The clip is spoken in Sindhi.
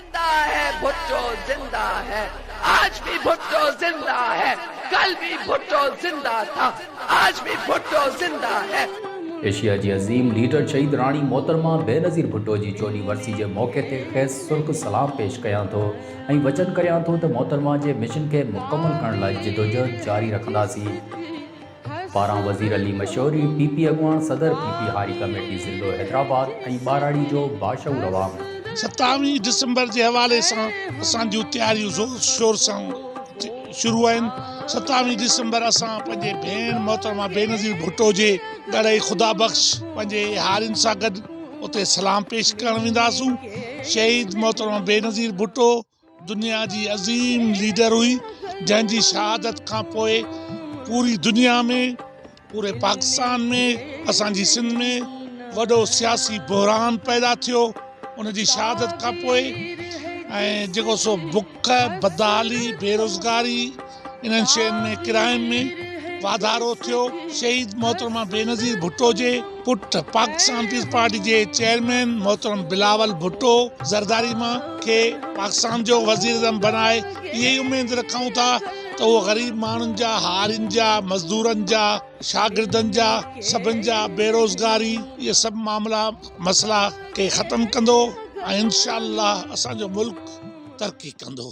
زنده هي ڀٽو زنده هي آج ڀي ڀٽو زنده هي ڪل ڀي ڀٽو زنده ٿا آج ڀي ڀٽو زنده هي. ايشيا جي عظيم ليڊر شهيد راڻي محترمه بينظير ڀٽو جي چوڏهين ورسي جي موقعي تي کيس سرخ سلام پيش ڪيان ٿو ۽ وچن ڪريان ٿو ته محترمه جي مشن کي مڪمل ڪرڻ لاء جدوجهد جاري رکنداسين. پاران وزير علي مشوري، پي پي اڳواڻ، صدر پي پي هاري ڪميٽي ضلعو حيدرآباد ۽ ٻهراڙي جو باشعور عوام. ستاويهه ڊسمبر جي حوالي سان اسان جون تياريون زور شور سان شروع آهن ستاويهه ڊسمبر اسان پنهنجي ڀيڻ محترمه بينظير ڀٽو جي ڳڙهي خدا بخش پنهنجي هارين سان گڏ اتي سلام پيش ڪرڻ وينداسون شهيد محترمه بينظير ڀٽو دنيا جي عظيم ليڊر هئي جنهن جي شهادت کان پوء پوري دنيا ۾ پوري پاڪستان ۾ اسان جي سنڌ ۾ وڏو سياسي بحران پيدا ٿيو ان جي شهادت کان پوء ۽ جيڪو سو بک بدحالي بيروزگاري انهن شين ۾ ڪرائم ۾ واڌارو ٿيو. شهيد محترمه بينظير ڀٽو جي پٽ پاڪستان پيپلز پارٽي جي چيئرمين محترم بلاول ڀٽو زرداري مان کي پاڪستان جو وزيراعظم بڻائي اهي ئي اميد رکون ٿا ته اهو غريب ماڻهن جا هارين جا مزدورن جا شاگردن جا سڀن جا بيروزگاري اهي سڀ معاملا مسئلا کي ختم ڪندو ۽ انشاء الله اسان جو ملڪ ترقي ڪندو.